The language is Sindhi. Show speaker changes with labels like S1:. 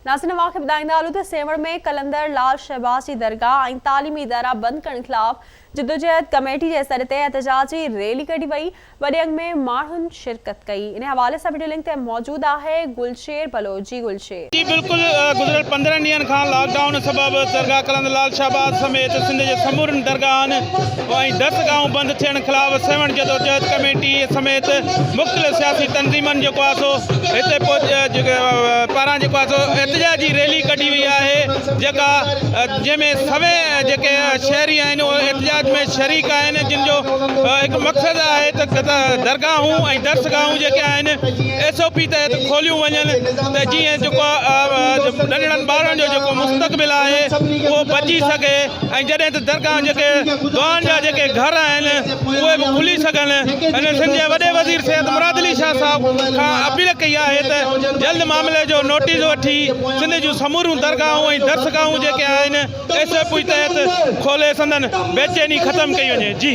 S1: ناظرين اوهان کي ٻڌائيندا هلون ته سيوهڻ ۾ قلندر لال شهباز جي درگاهه ۽ تعليمي ادارا بند ڪرڻ خلاف جدوجهد ڪميٽي جي سڏ تي احتجاجي ريلي ڪڍي وئي، وڏي انگ ۾ ماڻهن شرڪت ڪئي. انهي حوالي سان وڊيو لنڪ تي موجود آهي گلشير بلوچ جي گلشير.
S2: جي بلڪل گذريل 15 ڏينهن کان لاڪ ڊائون سبب درگاهه قلندر لال شهباز سميت سنڌ جي سمورين درگاهن ۽ درسگاهون بند ٿيڻ خلاف سيوهڻ جدوجهد ڪميٽي سميت مختلف سياسي تنظيمن جيڪو آهي سو هتي پاران جيڪو آهي سو احتجاجي ريلي ڪڍي وئي آهي جيڪا جنهن ۾ سوين جيڪي شهري آهن اهي احتجاج ۾ شريڪ آهن جن جو هڪ مقصد آهي ته درگاهون ۽ درسگاهون جيڪي آهن ايس او پي تحت کوليون وڃن ته جيئن جيڪو ننڍڙن ٻارن جو جيڪو مستقبل آهي اهو بچي سگهي ۽ جڏهن ته درگاهن جيڪي دعائن جا جيڪي گهر آهن اهي به کلي سگهن. هن سنڌ جي وڏي وزير سيد مراد علي شاهه صاحب کان اپيل ڪئي آهي ته جلد معاملي جو نوٽيس وٺي سنڌ جون سموريون درگاهون ۽ درسگاهون جيڪي آهن ايس او پي تحت کولي سندن بيچيني ختم ڪئي وڃي. جي.